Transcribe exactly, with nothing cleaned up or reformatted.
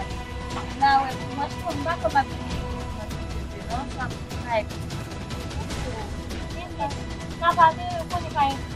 pale. N a wè, dimanch pou m pa kwè m ap vin dimanch pou Dye vle, non, sa m pa ede. N a pale, ou konnen pa gen